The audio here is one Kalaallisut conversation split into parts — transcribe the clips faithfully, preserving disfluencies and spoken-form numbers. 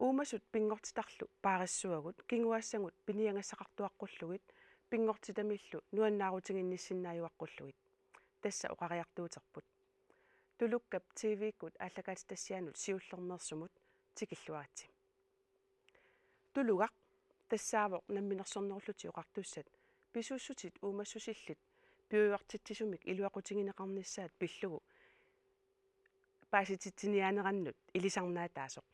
Uumasut pinngortitarlu paarissuagut kinguaassagut piniagassaqartuaqqullugit pinngortitamillu nuannaarutiginnissinnaajuaqqullugit. Tassa oqariartuuterput. Tulukkap T V-kkut aallakaatitassiaanut siullermeersumut tikilluaritsi. Tulugaq tassaavoq Namminersornerullutik Oqartussat pisuussutit uumassusillit piujuartitsisumik iluaqutigineqarnissaat pillugu paasititsiniaanerannut ilisarnaataasoq.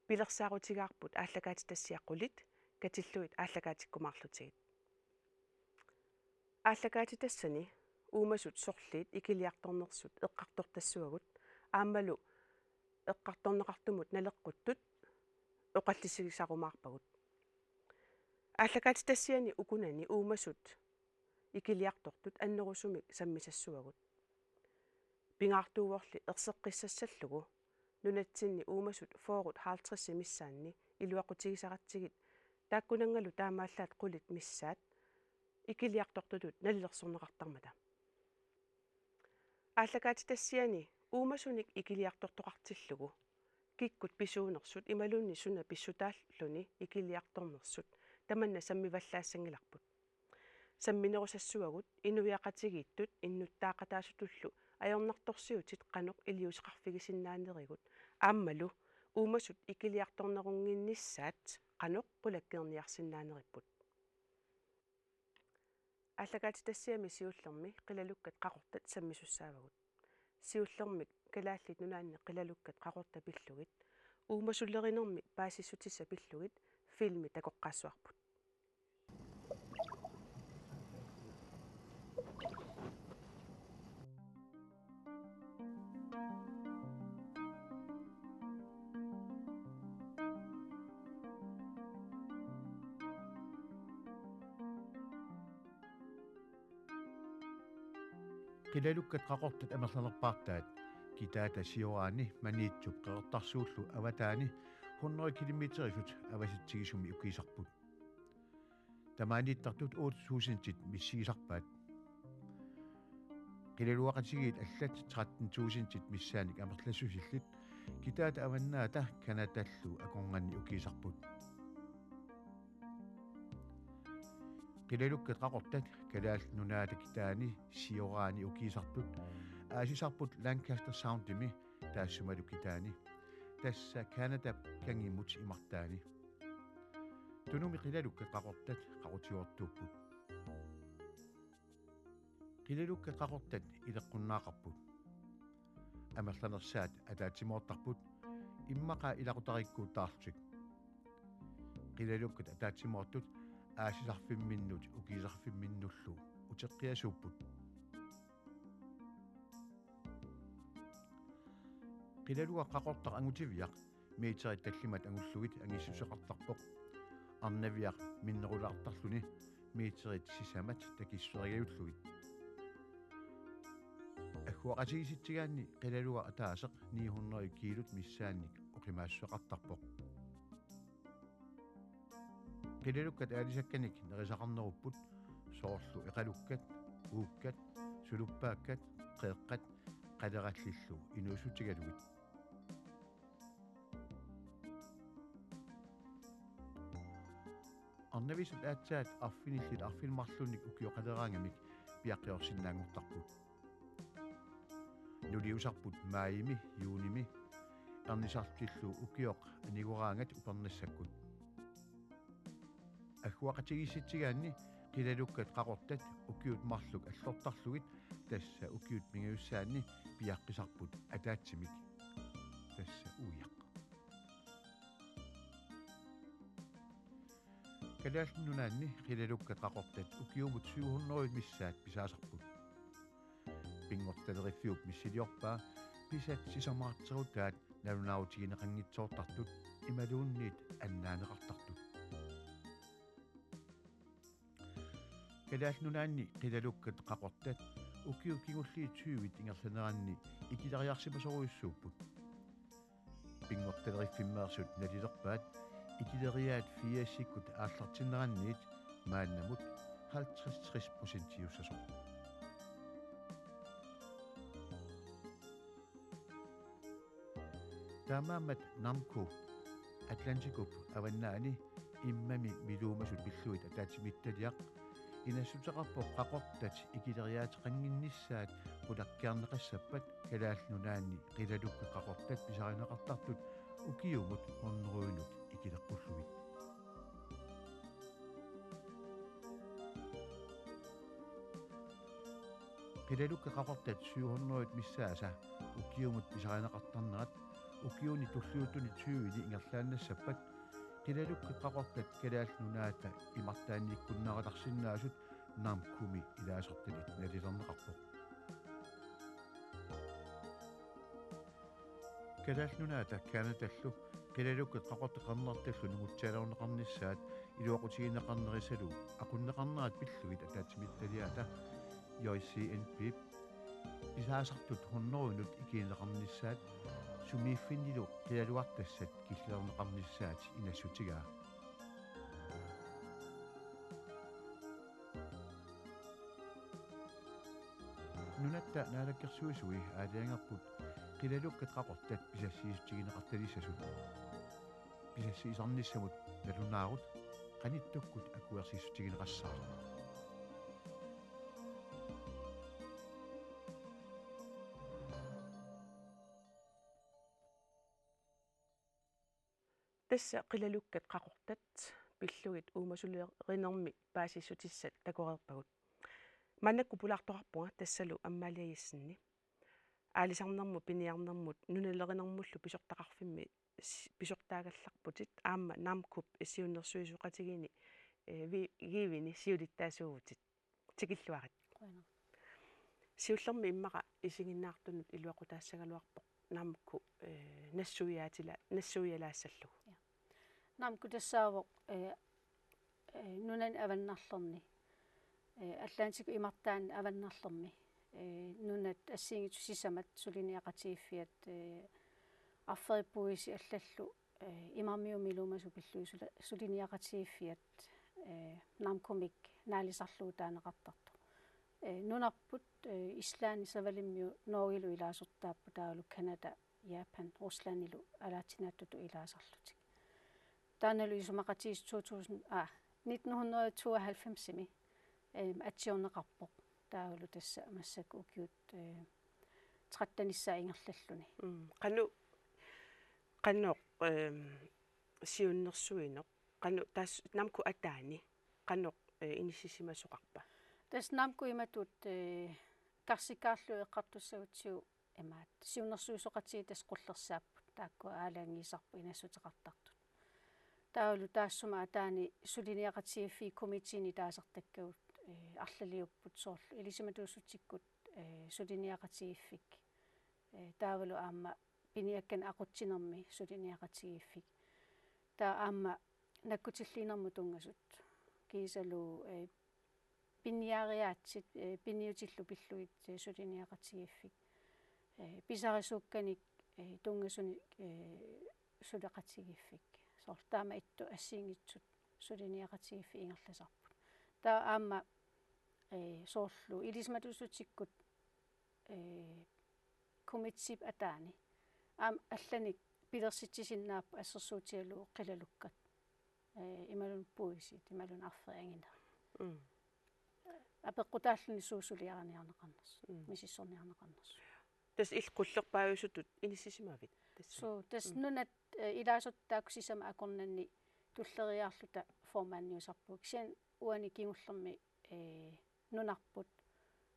Pilersaarutigaarput aallakaatitassiaq qulit katillugit aallakaatikkumaarlutigit. Aallakaatitassani uumasut sorliit ikiliartornersut eqqartortassuagut aammalu eqqartorneqartumut naleqquttut oqallisigisarumaarpagut. Aallakaatitassiani ukunani uumasut ikiliartortut annerusumik sammisassuagut. Pingaartuuvorli erseqqissassallugu nunatsinni uumasut fyrre halvtreds missaanni iluaqutigisaratsigit taakkunanngalu taamaallaat qulit missaat ikiliartortutut nalilersorneqartarmata. Aallakaatitassiani uumasunik ikiliartortoqartillugu kikkut pisuunersut imaluunniit suna pissutaalluni ikiliartornersut tamanna sammivallaassanngillarput. Samminerusassuagut inuiaqatigiittut innuttaaqataasutullu ajornartorsiutit qanoq iliuuseqarfigisinnaanerigut aammalu uumasut ikiliartornerunnginnissaat qanoq qulakkeerniarsinnaaneripput. Aallakaatitassiami siullermi qilalukkat qaqortat sammisussaavagut. Siullermik Kalaallit Nunaanni qilalukkat qaqortat pillugit uumasulerinermi paasissutissat pillugit filmi takoqqaassuarput. Qilalukkat qaqortat amerlanerpaartaat kitaata Sioraani Maniitsup Qeqertarsuullu avataani hundrede kilometerisut avasitsigisumi ukiisarput. Tamaaniittartut otte tusindit missigisarpaat. Qilaluaqatigiit allat tretten tusindit missaannik amerlassusillit kitaata avannaata Canadallu akornanni ukiisarput. Qilalukkat qaqortat Kalaallit Nunaata kitaani Sioraani ukiisartut aasisarput Lancaster Soundimi taassumalu kitaani, tassa Canadap kangimut imartaani. Tunumi qilalukkat qaqortat qaqutigoortuupput. Qilalukkat qaqortat ileqqunnaaqarput. Amerlanersaat ataatsimoortarput, immaqa ilaqutariikkuutaarlutik. Qilalukkat ataatsimoortut aasisarfimminnut ukiisarfimminnullu uteqqiasuupput. Qilalugaq qaqortaq angutiviaq meterit tallimat angullugit angissuseqartarpoq. Arnaviaq minnerulaartarluni meterit sisamat takissueriajullugit. Agguaqatigiissitsigaanni qilalugaq ataaseq ni hundrede kiilut missaannik oqimaassuseqartarpoq. Qilalukkat aalisakkanik nerisaqarnerupput, soorlu eqalukkat, uukkat, suluppaakkat, qeeqqat, qalerallillu inuussutigalugit. Arnavisut aatsaat arfinillit arfineq-marlunnik ukioqaleraangamik piaqqiorsinnaanngortarput. Nuliusarput maajimi, juunimi, ernisarlutillu ukioq anigoraangat upernassakkut. Agguaqatigiissitsigaanni qilalukkat qaqortat ukiut marluk allortarlugit, tassa ukiut pingajussaanni piaqqisarput ataatsimik. Tassa uiaq. Kalaallit Nunaanni qilalukkat qaqortat ukiumut syv hundrede missaat pisaasarput. Pinngortitaleriffiup missiliorpaa pisat sisamaraatserutaat nalunaarutigineqanngitsoortartut imaluunniit annaaneqartartut. Kalaallit Nunaanni qilalukkat qaqortat ukiut kingulliit tyvit ingerlaneranni ikileriarsimasorujussuupput. Pinngortitaleriffimmeersut nalilerpaat ikileriaat firsikkut aallartinneranniit maannamut halvtreds tres procentiussasoq. Taamaammat Namco, Atlantikup avannaani immami miluumasut pillugit ataatsimiititaliaq inassuteqarpoq qaqortat ikileriaateqannginnissaat qulakkeerneqassappat Kalaallit Nunaanni qilalukkat qaqortat pisarineqartartut ukiumut hundredenut ikileqqullugit. Qilalukkat qaqortat syv hundrede missaasa ukiumut pisarineqartarnerat ukiuni tulliuttuni tyveni ingerlaannassappat qilalukkat qaqortat Kalaallit Nunaata imartaanniikkunnaartarsinnaasut NAMMKO-mi ilaasortanit nalilerneqarpoq. Kalaallit Nunaata Canadallu qilalukkat qaqortat qernertallu nungutsialerneqarnissaat iluaqutigineqarnerisalu aqunneqarnerat pillugit ataatsimiititaliaata J C N P-p pisaasartut hundredenut ikineqarnissaat sumiiffinnilu qilalugartassat killilerneqarnissaat inassutigaa. Nunatta naalakkersuisui aalajangerput qilalukkat qaqortat pisassiissutigineqartalissasut. Pisassiisarnissamut nalunaarut qanittukkut akuersissutigineqassaaq. Tassa qilalukkat qaqortat pillugit uumasulerinermi paasissutissat takoreerpagut. Maannakkut pulaartoqarpunga tassalu Amalie Jessen. Aalisarnermut, piniarnermut, nunalerinermullu pisortaqarfimmi s-, pisortaagallarputit aamma NAMMKO-p siunnersuisoqatigiinni, eh, vi-, giivini siulittaasuuvutit. Tikilluarit. Qujanaq. Siullermik immaqa isiginnaartunut iluaqutaassagaluarpoq NAMMKO, eh, nassuiaatila-, nassuialaassallugu. Ja. NAMMKO tassaavoq, eh, eh, nunani avannarlerni, eh, Atlantikut imartaani avannarlermi, eh, nunat assigiinngitsut sisamat suliniaqatigiiffiat, eh, arferit puisit allallu, eh, imarmiut miluumasut pillugit sula-, suliniaqatigiiffiat, eh, NAMMKO-mik naalisarlugu taaneqartartoq. Eh, nunarput, eh, Islandi, Savalimmiut Norgelu ilaasortaapput, taavalu Canada, Japan, Ruslandilu alaatsinaattutut ilaasarlutik. Taannalu isumaqatigiissut to tusind, ah, nitten hundrede tooghalvfemsimi, eh, atsiorneqarpoq. Taavalu tassa massakkut ukiut, eh, trettenissaat ingerlalluni. Mm. Qanoq, qanoq, ehm, siunnersuineq, qanoq tassa NAMMKO ataani, qanoq, eh, inissisimasoqarpa? Tassa NAMMKO imatut, eh, karsikkaarlugit eqqartussagutsigu imaattoq siunnersuisoqatigiit tassa qullersaapput, taakkua aalajangiisarput inassuteqartartut. Taavalu taassuma ataani suliniaqatigiiffiit komiteeni taasartakkagut, eh, arlaliupput soorlu ilisimatuussutsikkut, eh, suliniaqatigiiffik. Eh, taavalu aamma piniakkanik aqutsinermi suliniaqatigiiffik. Taava aamma nakkutilliinermut tunngasut. Kiisalu, eh, piniariaatsit, eh, piniutillu pillugit, eh, suliniaqatigiiffik. Eh, pisarisuukkanik, eh, tunngasunik, eh, suleqatigiiffik. Soorlu taama ittut assigiinngitsut suliniaqatigiiffik ingerlasarput. Taava aamma, eh, soorlu ilisimatuussutsikkut, eh, komiteep ataani. Aamma allanik pilersitsisinnaapput assersuutigalugu qilalukkat. Eh, imaluunniit puisit, imaluunniit arferit anginerit. Mm. Apeqqutaalluni suut suliariniarneqarnersut, mm, misissorniarneqarnersut. Tassa illit qullerpaajusutut inissisimavit? Tassa. Suu, tassa, mm, nunat, eh, ilaasortat taakku sisamat akornanni tulleriiaarluta formanniusarpugut. Kisianni uani kingullermi, eh, nunarput,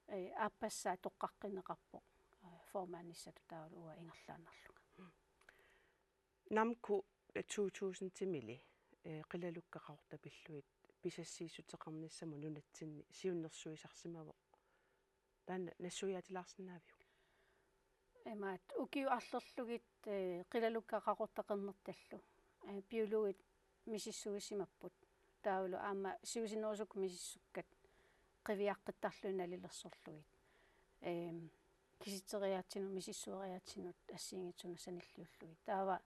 eh, aappassaa toqqaqqinneqarpoq, eh, formannissatut taavalu uanga ingerlaannarlunga. NAMMKO to tusindimili, eh, qilalukkat qaqortat pillugit pisassiissuteqarnissamut nunatsinni siunnersuisarsimavoq. Taanna nassuiaatilaarsinnaaviuk? Imaattoq ukiut arlerlugit, eh, qilalukkat qaqortat qernertallu, eh, biologit misissuisimapput. Taavalu aamma siusinnerusukkut misissukkat qiviaqqittarlugit nalilersorlugit. Ehm, kisitsigiiaatsinut, misissueriaatsinut assigiinngitsunut sanilliullugit. Taava,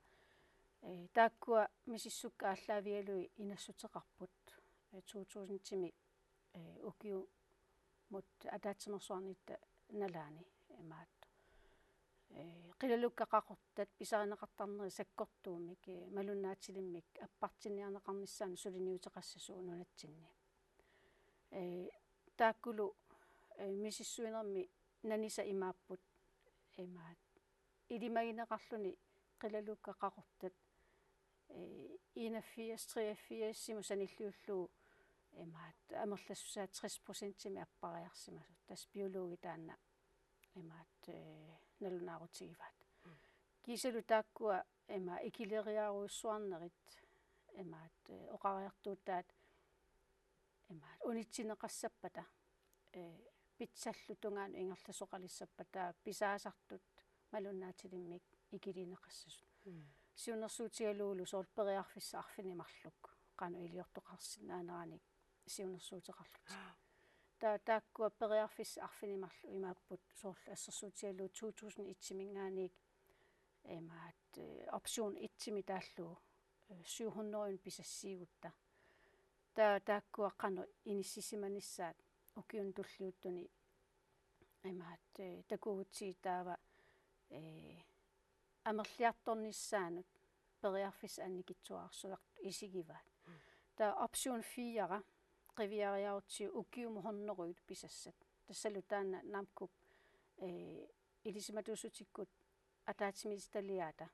eh, taakkua misissukkat aallaavigalugit inassuteqarput, eh, to tusindimi, eh, ukiumut ataatsimeersuarnitta nalaani imaattoq. ee, qilalukkat qaqortat pisarineqartarnerit sakkortuumik, ee, malunnaatilimmik appartinniarneqarnissaannut suliniuteqassasut nunatsinni. Ee, taakkulu, ee, misissuinermi nanisat imaapput, imaat, ilimagineqarluni qilalukkat qaqortat, ee, enogfirs, treogfirs-imut sanilliullugu, imaat, amerlassusaat tres procentimik appariarsimasut. Tassa biologi taanna, imaat, ee, nalunaarutigivaat. Mm. Kiisalu taakkua, imaat, ikileriarujussuarnerit, imaat, ee, oqariartuutaat, imaat, unitsinneqassappata, ee, pitsallu tungaanut ingerlasoqalissappata, pisaasartut malunnaatilimmik ikiliineqassasut. Mm. Siunnersuutigalugulu soorlu periarfissat arfineq-marluk qanoq iliortoqarsinnaaneranik siunnersuuteqarlutik. Taa-, taakkua periarfissat arfineq-marluk imaapput soorlu assersuutigalugu to tusind et-iminngaanniit, imaat, ee, option et-imi taallugu, ee, syv hundrede pisassiigutta. Taa-, taakkua qanoq inissisimanissaat ukiuni tulliuttuni, imaat, ee, takugutsigit taava, ee, amerliartornissaanut periarfissat annikitsuararsuartut isigivaat. Mm. Taava option fire qiviariarutsigu ukiumut hundredet pisassat. Tassalu taanna NAMMCO-p, ee, ilisimatuussutsikkut ataatsimiititaliaata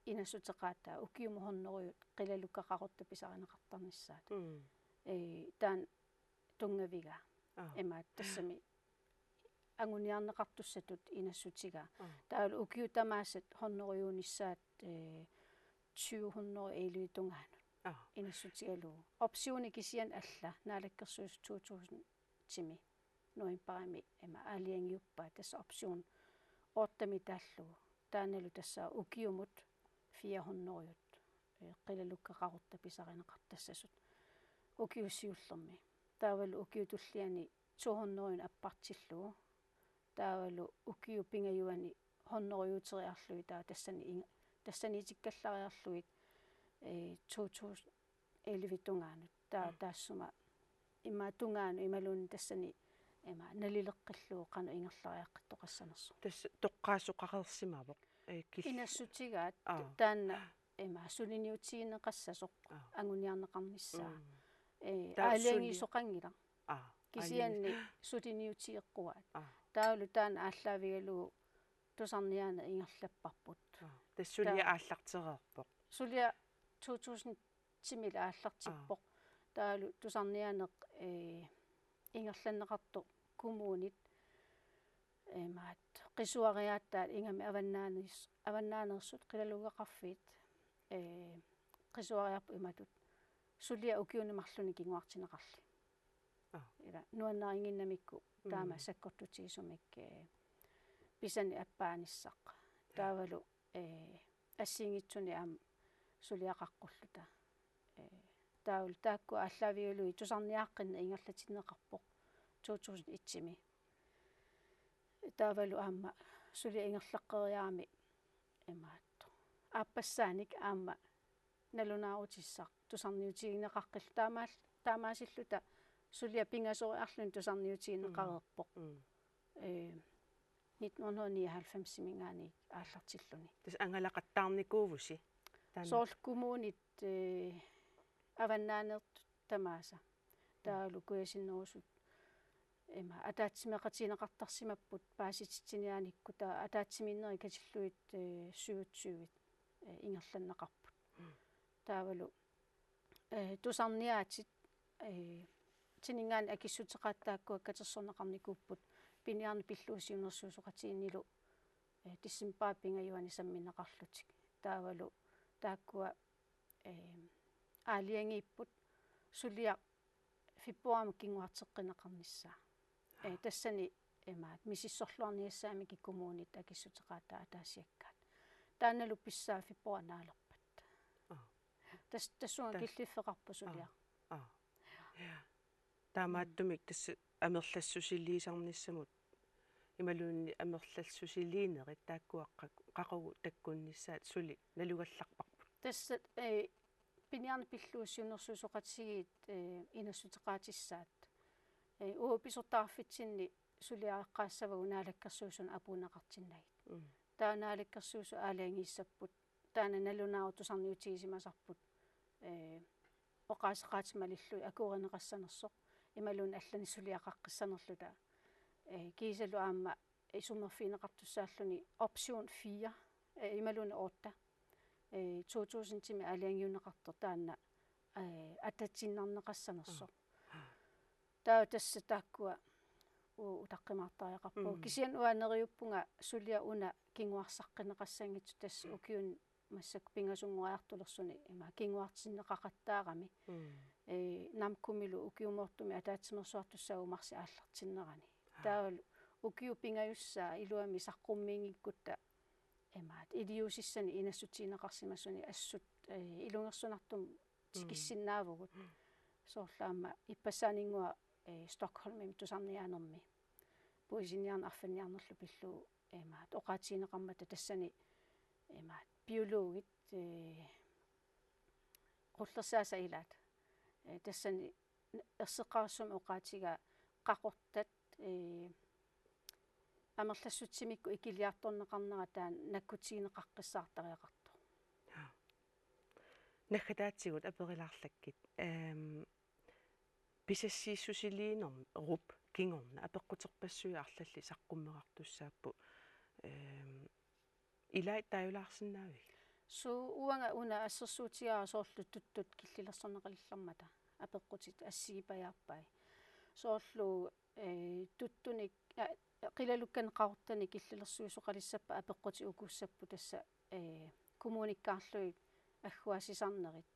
inassuteqaataa ukiumut hundredet qilalukkat qaqortat pisarineqartarnissaat. Mm. Ee, taanna tunngavigaa. Aa. Imaat, tassami anguniarneqartussatut inassutigaa. Aa. Taavalu ukiut tamaasa hundredetuunissaat, ee, syv hundrede elleve tungaanut. Aa. Inassutigalugu. Optioni kisianni alla, Naalakkersuisut to tusind et-imi novembarimi, imaat, aalajangiuppaat, tassa option otte-mi taallugu. Taannalu tassa ukiumut fire hundredet, ee, qilalukkat qaqortat pisarineqartassasut ukiut siullermi. Taavalu ukiup tulliani to hundredet appartillugu. Taavalu ukiup pingajuani hundredeteriarlugit, taava tassani ing-, tassaniitikkallariarlugit, ee, to tusind elleve tungaanut. Taa-, mm, taassuma immaqa tungaanut imaluunniit tassani immaqa nalileqqillugu qanoq ingerlariaqqittoqassanersoq. Tassa toqqaassuseqarsimavoq, ee, kil-, inassutigaat. Aa. Taanna immaqa suliniutigineqassasoq. Aa. Anguniarneqarnissaa. Mm. Ee, taava aalajangiisoqanngilaq. Aa, kisianni aalajangi-, suliniutigeqquaat. Aa. Taavalu taanna aallaavigalugu tusarniaaneq ingerlapparput. Aa. Tassa suliaq, taa-, aallartereerpoq. Suliaq to tusind et-imili aallartippoq. Aa. Taavalu tusarniaaneq, ee, ingerlanneqartoq kommunit, ee, imaat, qisuariaataat ingammik avannaaneers-, avannaaneersut qilaluugaqarfiit, ee, qisuariarput imatut: Suliaq ukiuni marlunni kinguartinneqarli. Aa. Ila nuannarinnginnamikku taama, mm, sakkortutigisumik, ee, pisani appaanissaq. Aa. Taavalu, ee, assigiinngitsunik aamma suliaqaqqulluta. Ee, taavalu taakku aallaavigalugit tusarniaaqqinneq ingerlatinneqarpoq to tusind et-imi. Taavalu aamma suliaq ingerlaqqeriarami imaattoq, aappassaanik aamma nalunaarutissaq tusarniutigineqaqqilluta, taamaal-, taamaasilluta suliaq pingasoriarluni tusarniutigineqareerpoq. Mm. Mm. Ee, nitten hundrede nioghalvfems-iminngaanniit aallartilluni. Tassa angalaqattaarnikuuvusi? Taanna. Soorlu kommunit, ee, avannaaneersut tamaasa. Mm. Taavalu kujasinnerusut, imaat, ataatsimeeqatigineqartarsimapput paasititsiniaanikkut, taava ataatsimiinnerit katillugit, ee, syvogtyve, ee, ingerlanneqarput. Mm. Taavalu, ee, tusarniaatit, ee, tininngaanniit akissuteqaatit taakkua katersorneqarnikuupput piniarneq pillugu siunnersuisoqatigiinnilu, ee, decembarip pingajuani sammineqarlutik. Taavalu taakkua, ee, aalajangiipput suliaq februarimut kinguarteqqinneqarnissaa. Ee, tassani imaat misissorluarniassagamikkit kommunit akissuteqaataa ataasiakkaat. Taannalu pissaaq februaarip naalerpat. Aa. Tas-, tassunga, tas-, killiffeqarpoq suliaq. Aa. Aa. Ja. Taamaattumik tassa amerlassusiliisarnissamut imaluunniit amerlassusiliinerit taakkua qa-, qaqugu takkunnissaat suli nalugallarparput? Tassa, ee, piniarneq pillugu siunnersuisoqatigiit, ee, inassuteqaatissaat. Ee, uagut pisortaqarfitsinni suliareqqaassavagut Naalakkersuisunut apuunneqartinnagit. Mm. Taava Naalakkersuisut aalajangiissapput, taanna nalunaaruttusarniutigisimasarput, ee, oqaaseqaatit malillugit akuerineqassanersoq imaluunniit allanik suliaqaqqissanerluta. Ee, kiisalu aamma isummerfigineqartussaalluni option fire, ee, imaluunniit otte, ee, to tusindimi aalajangiunneqartoq taanna, ee, atatsiinnarneqassanersoq. Taava tassa taakkua u-, utaqqimaartariaqarpagut. Mm. Kisianni uanga neriuppunga suliaq una kinguarsaqqinneqassanngitsoq tassa ukiuni massakkut pingasunngoriartulersuni ima kinguartinneqaqattaarami. Mm. Ee, NAMMKO-milu ukiumoortumik ataatsimeersuartussaavoq marsip aallartinnerani. Aa. Taavalu ukiut pingajussaat iluamik saqqummiinngikkutta imaattoq iliuusissanik inassutigineqarsimasunik assut, ee, ilungersunartumut tikissinnaavugut. Mm. Soorlu aamma ippassaaninnguaq, ee, Stockholmimi tusarniaanermi puisiniarneq arfanniarnerlu pillugu, imaattoq oqaatigineqarmata tassani imaattoq biologit, ee, qullersaasa ilaat. Ee, tassani erseqqarissumik oqaatigaa qaqortat, ee, amerlassutsimikkut ikiliartorneqarnera taanna nakkutigineqaqqissaartariaqartoq. Naggataatigut aperilaarlakkit. Ehm, pisassiissusiliinerup kingorna apeqquterpassuit arlallit saqqummerartussaapput. Ehm, ilai taajulaarsinnaavigit? Suu, uanga una assersuutigaara soorlu tuttut killilersorneqalermata apeqqutit assigipajaappai. Soorlu, ee, tuttunik, aa, qilalukkanik qaqortanik killilersuisoqalissappat apeqqutit ukuussapput tassa, ee, kommunikkaarlugit agguaassisarnerit.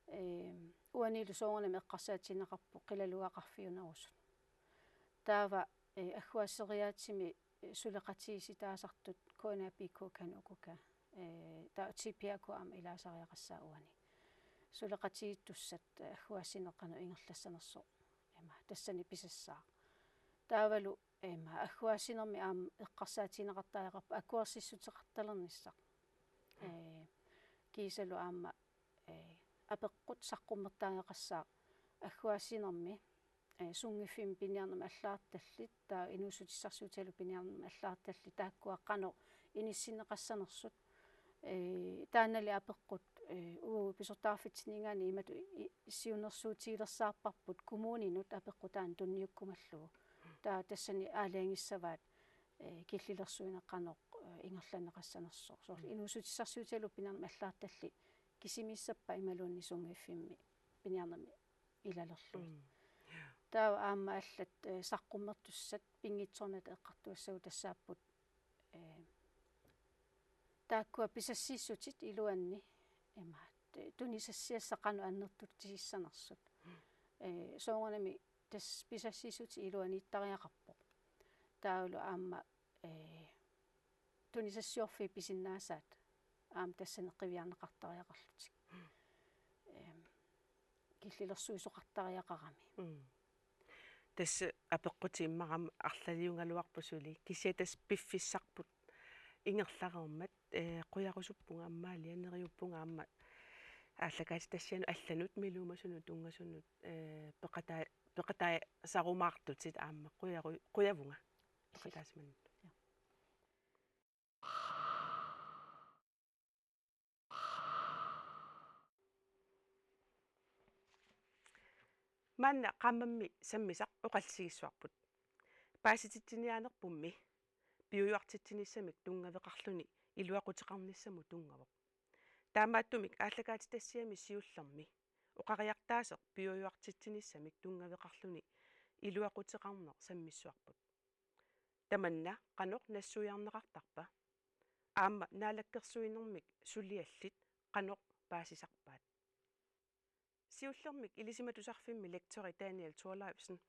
Ee, uanilu soorunami eqqarsaatigineqarpoq qilalugaqarfiunerusut. Taava, ee, agguaasseriaatsimi suleqatigiissitaasartut K N A P K-kani uku, ee, taava T P A-kut aamma ilaasariaqassaaq uani. Suleqatigiittussat, ee, agguaassineq qanoq ingerlassanersoq ima tassani pisassaaq. Taavalu ima agguaassinermi aamma eqqarsaatigineqartariaqarpoq akuersissuteqartalernissaq. Ee, kiisalu aamma, ee, apeqqut saqqummertariaqassaaq agguaassinermi, ee, sunngiffimmi piniarnermi allagartallit, taava inuussutissarsiutigalugu piniarnermi allagartallit, taakkua qanoq inissinneqassanersut. Ee, taannali apeqqut, ee, uagut pisortaqarfitsinninngaanniit imatut i-, siunnersuutigilersaarparput kommuninut apeqqut taanna tunniukkumallugu. Taava tassani aalajangissavaat, ee, killilersuineq qanoq, ee, ingerlanneqassanersoq. Soorlu inuussutissarsiutigalugu piniarnermi allagartallit kisimiissappat imaluunniit sunngiffimmi piniarnermi ilalerlugit. Mm. Taava aamma allat, ee, saqqummertussat pinngitsoornata eqqartugassagut tassaapput, ee, taakkua pisassiissutit iluanni imaattoq, ee, tunisassiassat qanoq annertutissanersut. Mm. Ee, soorunami tassa pisassiissutit iluaniittariaqarpoq. Taavalu aamma, ee, tunisassiorfiit pisinnaasaat aamma tassani qiviarneqartariaqarlutik. Ehm, killilersuisoqartariaqarami. Mm. Tassa apeqqutit immaqa aamma arlaliugaluarput suli. Kisianni tassa piffissarput ingerlareermat, ee, qujarusuppunga Amalia, neriuppunga aamma aallakaatitassianut allanut, Miluumasunut tunngasunut, ee, peqataa-, peqataasarumaartutit aamma qujaru-, qujavunga. Peqataasimannut. Ja. Maanna qaammammi sammisaq oqallisigissuarput. Paasititsiniaanerpummi piujuartitsinissamik tunngaveqarluni iluaquteqarnissamut tunngavoq. Taamaattumik aallakaatitassiami siullermi oqariartaaseq piujuartitsinissamik tunngaveqarluni iluaquteqarneq sammissuarput. Tamanna qanoq nassuiarneqartarpa? Aamma naalakkersuinermik suliallit qanoq paasisarpaat? Siullermik Ilisimatusarfimmi lektori Daniel Thorleifsen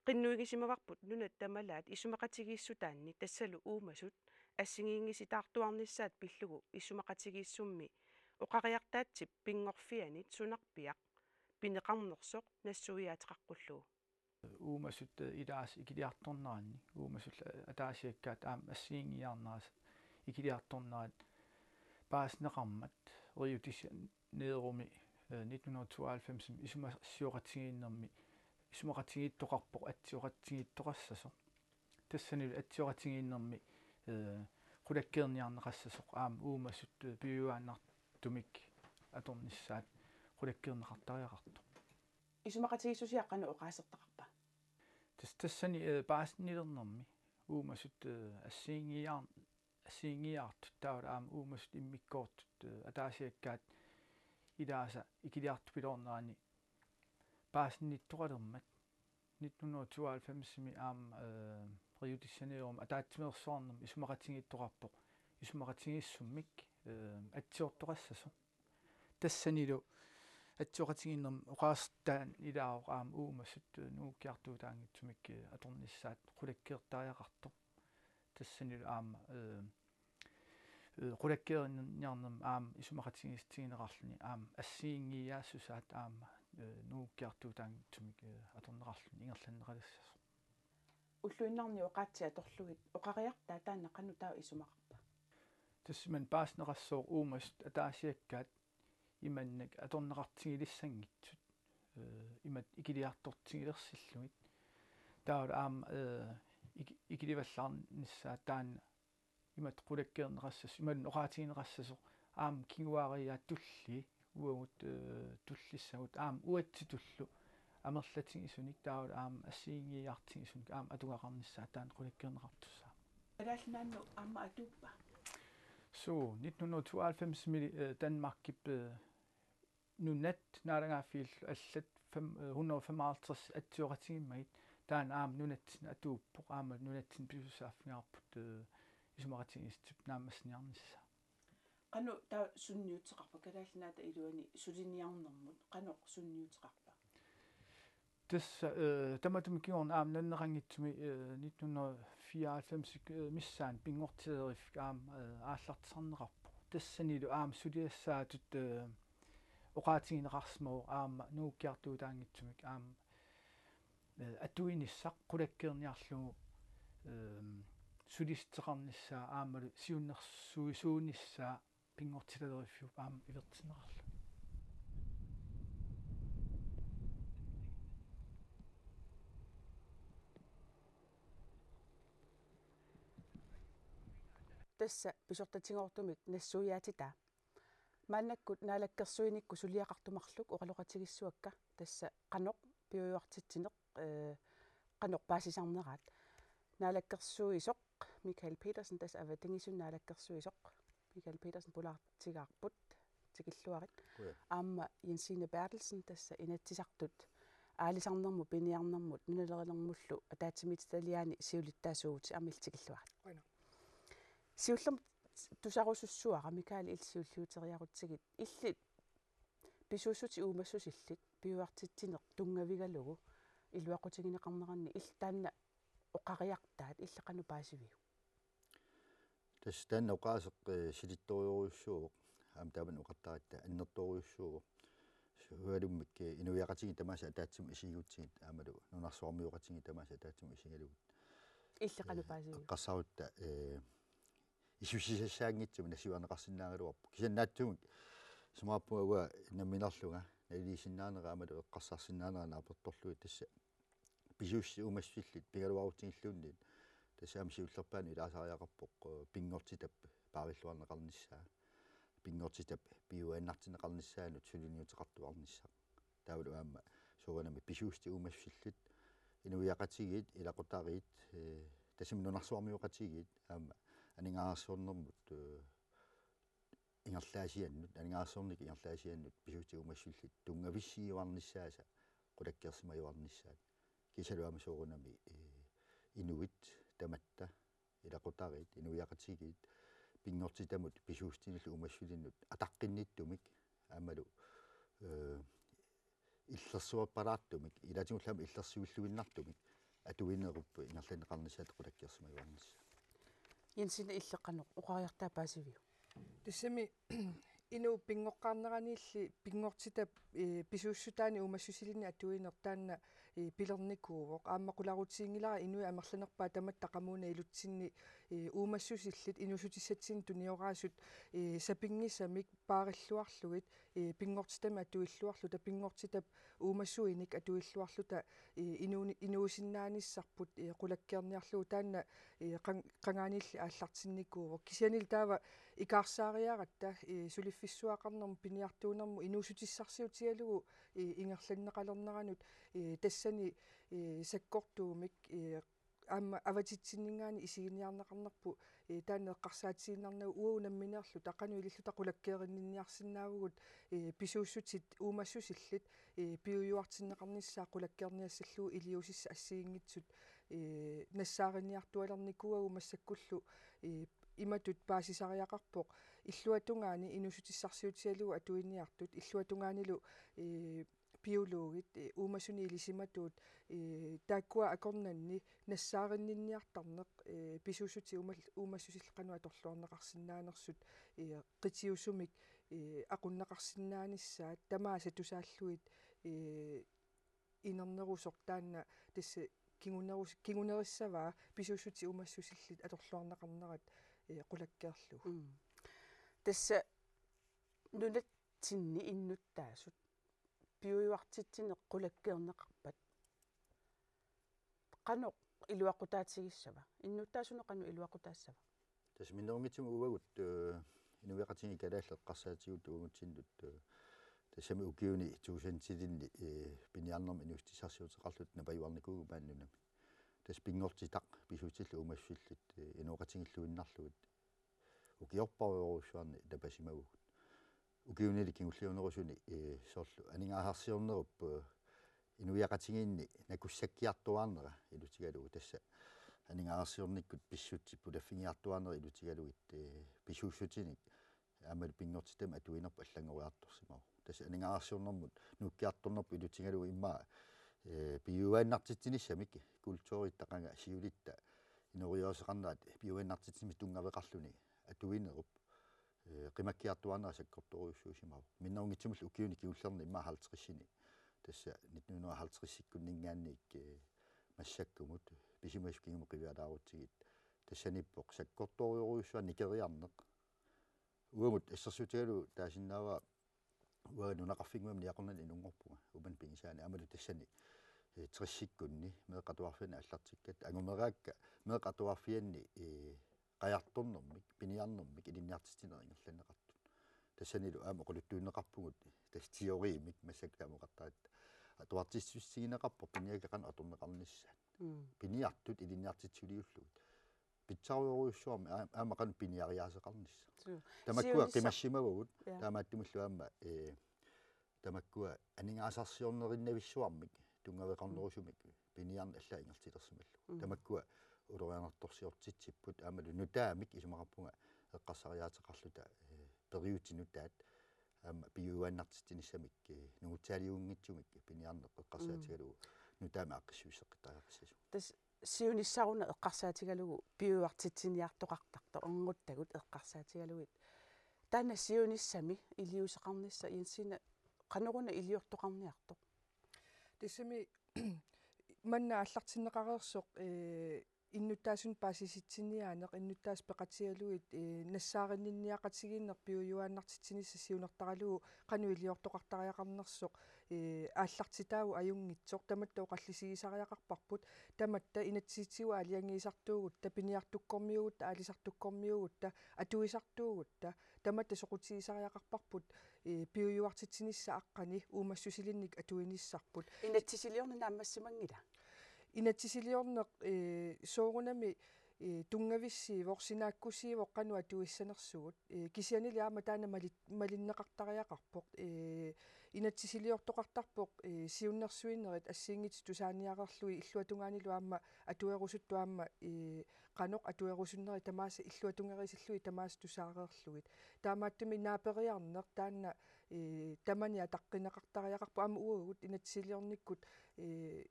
qinnuigisimavarput nunat tamalaat isumaqatigiissutaanni, tassalu uumasut assigiinngisitaartuarnissaat pillugu isumaqatigiissummi oqariartaatsip pinngorfianit sunarpiaq pineqarnersoq nassuiaateqaqqullugu. Uumasut, eh, ilaasa ikiliartorneranni, uumasut, eh, ataasiakkaat aamma assigiinngiiaarnerat ikiliartornerat paasineqarmat, Rio de Janeirumi, eh, nitten hundrede og tooghalvfems isumassioqatigiinnermi isumaqatigiittoqarpoq atsioqatigiittoqassasoq. Tassanilu atsioqatigiinnermi, eh, qulakkeerniarneqassasoq aamma uumasut piujuaannartumik atornissaat qulakkeerneqartariaqartoq. Isumaqatigiissusia qanoq oqaasertaqarpa? Tassa tassani, eh, paasinnilernermi uumasut, eh, assigiinngiiaar-, assigiinngiiaartut taavalu aamma uumasut immikkoortut, eh, ataasiakkaat ilaasa ikiliartupiloornerani paasinniittoqalermat nitten hundrede og tooghalvfems-imi aamma, eh, Rio de Janeiro-mi ataatsimeersuarnermi isumaqatigiittoqarpoq isumaqatigiissummik, eh, atsiortoqassasoq. Tassanilu atsioqatigiinnermi oqaasertaani ilaavoq aamma uumasut, eh, nungukkiartuutaanngitsumik, eh, atornissaat qulakkeertariaqartoq. Tassanilu aamma, eh, eh, qulakkeerniarnermi aamma isumaqatigiissutigineqarluni aamma assigiinngiiaassusaat aamma, eh, nungukkiartuutaanngitsumik, eh, atorneqarluni ingerlanneqalassasoq. Ulluinnarni oqaatsit atorlugit oqariartaa taanna qanoq taava isumaqarpa? Tassa imannak paasineqassooq uumasut ataasiakkaat imannak atorneqartigilissanngitsut, eh, imatut ikiliartortigilersillugit. Taavalu aamma, eh, ik-, ikilivallaarnissaat taanna imatut qulakkeerneqassasoq, imaluunniit oqaatigineqassasoq aamma kinguaariiaat tullii uagut, eh, tullissagut aamma uatsitullu amerlatigisunik taavalu aamma assigiinngiiaartigisunik aamma atugaqarnissaat taanna qulakkeerneqartussaammat. Kalaallit Nunaanni aamma atuuppa? Suu, nitten hundrede og tooghalvfems-imi, eh, Danmarkip, eh, nunat naalagaaffiillu allat fem-, eh, hundrede og femoghalvtreds atsioqatigiimmagit, taanna aamma nunatsinni atuuppoq, aamma nunatsinni pisussaaffigaarput, eh, isumaqatigiissutip naammassiniarnissaa. Qanoq taava sunniuteqarpa, Kalaallit Nunaata iluani suliniarnermut, qanoq sunniuteqarpa? Tassa, eh, tamatuma kingorna aamma nalunaqanngitsumi, eh, nitten hundrede fireoghalvfems, eh, missaani Pinngortitaleriffik aamma, eh, aallartisarneqarpoq. Tassanilu aamma suliassaatut, eh, oqaatigineqarsimavoq aamma nungukkiartuutaanngitsumik aamma, eh, atuinissaq qulakkeerniarlugu, eh, sulissuteqarnissaa aammalu siunnersuisuunissaa Pinngortitaleriffik aamma ivertinneqarluni. Tassa pisortatigoortumik nassuiaatitaa. Maannakkut naalakkersuinikkut suliaqartut marluk oqaloqatigissuakka tassa qanoq piujuartitsineq, eh, qanoq paasisarneraat. Naalakkersuisoq Michael Petersen, tassa avatangiisinut naalakkersuisoq Michael Petersen, pulaartigaarput, tikilluarit. Qujan. Aamma Jensine Berthelsen, tassa Inatsisartut aalisarnermut, piniarnermut nunalerinermullu ataatsimiititaliaani siulittaasuuvutit, aamma illit tikilluarit. Qujan. Siullermik tusarusussuara, Michael, illit siulliuteriarutsigit. Illit pisuussutit uumassusillit piujuartitsineq tunngavigalugu iluaqutigineqarneranni, illit taanna oqariartaat, illit qanoq paasiviuk? Tassa taanna oqaaseq, eh, silittorujussuuvoq. Aamma taamani oqartaratta annertoorujussuuvoq. Sualummik, eh, inuiaqatigiit tamaasa ataatsimut isigigutsigit aammalu nunarsuarmioqatigiit tamaasa ataatsimut isigalugit. Illit qanoq paasiviuk? Eh, eqqarsarutta, eh, isussisassaanngitsumik nassuiarneqarsinnaagaluarpoq. Kisianni naatsumik isumaqarpunga uanga nammineerlunga naliliisinnaanera aammalu eqqarsarsinnaanera naapertorlugit, tassa pisuussutit uumassusillit pigaluarutsigilluunniit. Tassa aamma siullerpaamik ilaasariaqarpoq, eh, pinngortitap paarilluarneqarnissaa. Pinngortitap piujuaannartinneqarnissaanut suliniuteqartuarnissaq. Taavalu aamma soorunami pisuussutit uumassusillit, inuiaqatigiit, ilaqutariit, eh, tassami nunarsuarmioqatigiit aamma aningaasarsiornermut, eh, ingerlaasiannut, aningaasarsiornikkut ingerlaasiannut pisuussutit uumassusillit tunngavissiiuarnissaasa qulakkeersimajuarnissaat. Kiisalu aamma soorunami, eh, inuit tamatta, ilaqutariit, inuiaqatigiit, pinngortitamut pisuussutinillu uumassusillit ataqqinnittumik aammalu, eh, illersuerpalaartumik, ilaatigullu aamma illersuilluinnartumik atuinerup ingerlanneqarnissaata qulakkeersimajuarnissaa. Jensine, illit qanoq oqariartaat paasiviuk? Tassami Inuup pinngoqqaarneraniilli pinngortitap, eh, pisuussutaani uumassusilinnik atuineq taanna, eh, pilernikuuvoq. Aamma qularutiginngilara inuit amerlanerpaat tamatta qamuuna ilutsinni, eh, uumassusillit inuussutissatsinni tunioraasut, eh, sapinngisamik paarilluarlugit, eh, pinngortitamik atuilluarluta pinngortitap uumasuinik atuilluarluta, eh, inuuni-, inuusinnaanissarput, eh, qulakkeerniarlugu taanna, eh, qan-, qangaaniilli aallartinnikuuvoq. Kisiannili taava ikaarsaariaratta, eh, suliffissuaqarnermut piniartuunermut inuussutissarsiutigalugu, eh, ingerlanneqalerneranut, eh, tassani, eh, sakkortuumik, eh, aamma avatitsinninngaanniit isiginiarneqarnerput, eh, taanna eqqarsaatigiinnarnagu uagut nammineerluta qanoq ililluta qulakkeerinninniarsinnaavugut, eh, pisuussutit uumassusillit, eh, piujuartinneqarnissaat qulakkeerniassallugu iliuusissat assigiinngitsut, eh, nassaariniartualernikuuagut massakkullu, eh, imatut paasisariaqarpoq illuatungaani inuussutissarsiutigalugu atuiniartut illuatungaanilu, eh, biologit, eh, uumasuni ilisimatuut, eh, taakkua akornanni nassaarinninniartarneq, eh, pisuussutit uumal-, uumassusillit qanoq atorluarneqarsinnaanersut, eh, qitiusumik, eh, aqunneqarsinnaanissaat tamaasa tusaallugit, eh, inernerusoq taanna tassa kingunerus-, kingunerissavaa pisuussutit uumassusillit atorluarneqarnerat, eh, qulakkeerlugu. Mm. Tassa nunatsinni innuttaasut piujuartitsineq qulakkeerneqarpat qanoq iluaqutaatigissava? Innuttaasunut qanoq iluaqutaassava? Tassa minnerunngitsumik uagut, eh, inuiaqatigiit kalaallit eqqarsaatigut uagutsinnut, eh, tassami ukiuni tuusintilinni, eh, piniarnermik inuussutissarsiuteqarluta napajuarnikuuvugut maani nunami. Tassa pinngortitaq pisuutillit uumassusillit, eh, inooqatigiilluinnarlugit ukiorparujorujussuarni napasimavugut. Ukiunili kingulliunerusuni, eh, soorlu aningaasarsiornerup, eh, inuiaqatigiinni nakussakkiartuaarnera ilutigalugu tassa aningaasarsiornikkut pissutsit pulaffigiartuaarnera ilutigalugit, eh, pisuussutinik aammalu pinngortitamik atuinerput allanngoriartorsimavoq. Tassa aningaasarsiornermut nuukkiartornerput ilutigalugu immaqa, eh, piujuaannartitsinissamik kulturitta qanga siulitta inooriaaseqarnerat piujuaannartitsisumik tunngaveqarluni atuinerup, eh, qimakkiartuaarnera sakkortoorujussuusimavoq. Minnerunngitsumillu ukiuni kingullerni immaqa halvtredsini. Tassa nitten hundrede og halvtredsikkunninngaanniit, eh, massakkumut pisimasut kingumut qivialaarutsigit. Tassaniippoq sakkortoorujussuaq nikeriarneq. Uagut assersuutigalugu taasinnaavara uanga nunaqarfinnguamik Niaqornanni inunngorpunga uumani pigisaani aammalu tassani, eh, tressikkunni meeqqat atuarfianni aallartikkatta angumeraakka meeqqat atuarfianni, eh, qajartornermik, piniarnermik ilinniartitsineq ingerlanneqartut. Tassanilu aamma oqaluttuunneqarpugut tassa teoriimik massakkut taama oqartaratta atuartitsissutigineqarpoq piniakkat qanoq atorneqarnissaat. Mm. Piniartut ilinniartitsisuliullugit. Pitsarujorujussuarmik aa-, aamma qanoq piniariaaseqarnissaq. Suu. Tamakkua siunissaq qimassimavagut, ja, taamaattumillu aamma, eh, tamakkua aningaasarsiornerinnavissuarmik tunngaveqarnerusumik piniarneq allaat ingerlatilersimallugu. Mm. Tamakkua ulorianartorsiortitsipput aammalu nutaamik isumaqarpunga eqqarsariaateqarluta, eh, periutsit nutaat aamma piujuaannartitsinissamik, eh, nungutsaaliuinngitsumik piniarneq eqqarsaatigalugu, mm, nutaamik aaqqissuusseqqittariaqassasoq. Tassa siunissaq una eqqarsaatigalugu piujuartitsiniartoqartartoq, ornguttagut eqqarsaatigalugit. Taanna siunissami iliuuseqarnissaq Jensina qanoruna iliortoqarniartoq? Tassami manna aallartinneqareersoq, eh, innuttaasunut paasisitsiniaaneq, innuttaasut peqatigalugit, eh, nassaarinninniaqatigiinneq piujuaannartitsinissaq siunertaralugu qanoq iliortoqartariaqarnersoq, eh, aallartitaavoq ajunngitsoq, tamatta oqallisigisariaqarparput, tamatta inatsisitigut aalajangiisartuugutta, piniartukkormiuugutta, aalisartukkormiuugutta, atuisartuugutta, tamatta soqutigisariaqarparput, eh, piujuartitsinissaq aqqani uumassusilinnik atuinissarput. Inatsisiliorneq naammassimanngila? Inatsisiliorneq, eh, soorunami, eh, tunngavissiivoq, sinaakkusiivoq qanoq atuissanersugut. Eh, kisiannili aamma taanna mali-, malinneqartariaqarpoq. Eh, inatsisiliortoqartarpoq, eh, siunnersuinerit assigiinngitsut tusaaniareerlugit illuatungaanilu aamma atuerusuttut aamma, eh, qanoq atuerusunnerit tamaasa illuatungeriisillugit tamaasa tusaareerlugit. Taamaattumik naaperiarneq taanna, eh, tamani ataqqineqartariaqarpoq aamma uagut inatsisiliornikkut, eh,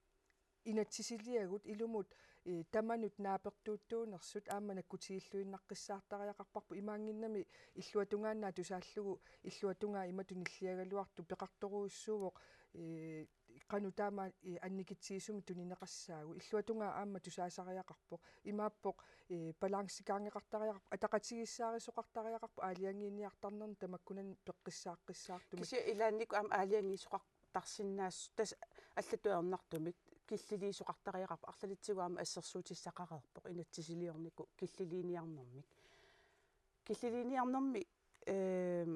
Inatsisiliagut ilumut, eh, tamanut naapertuuttuunersut aamma nakkutigilluinnaqqissaartariaqarparput, imaanngimmat illuatungaannaat tusaallugu illuatungaa imatut nilliagaluartoq peqartorujussuuvoq, eh, qanoq taama, eh, annikitsigisumik tunineqassaagut. Illuatungaa aamma tusaasariaqarpoq. Imaappoq, eh, balanceqaanngeqartariaqarpoq, ataqatigiissaarisoqartariaqarpoq aalajangiiniartarnermi tamakkunani peqqissaaqqissaartumik. Kisianni ilaannikkut aamma aalajangiisoqartarsinnaasoq, tassa allatut ajornartumik killiliisoqartariaqarpoq, arlalitsigut aamma assersuutissaqareerpoq inatsisiliornikkut killiliiniarnermik. Killiliiniarnermi, ehm,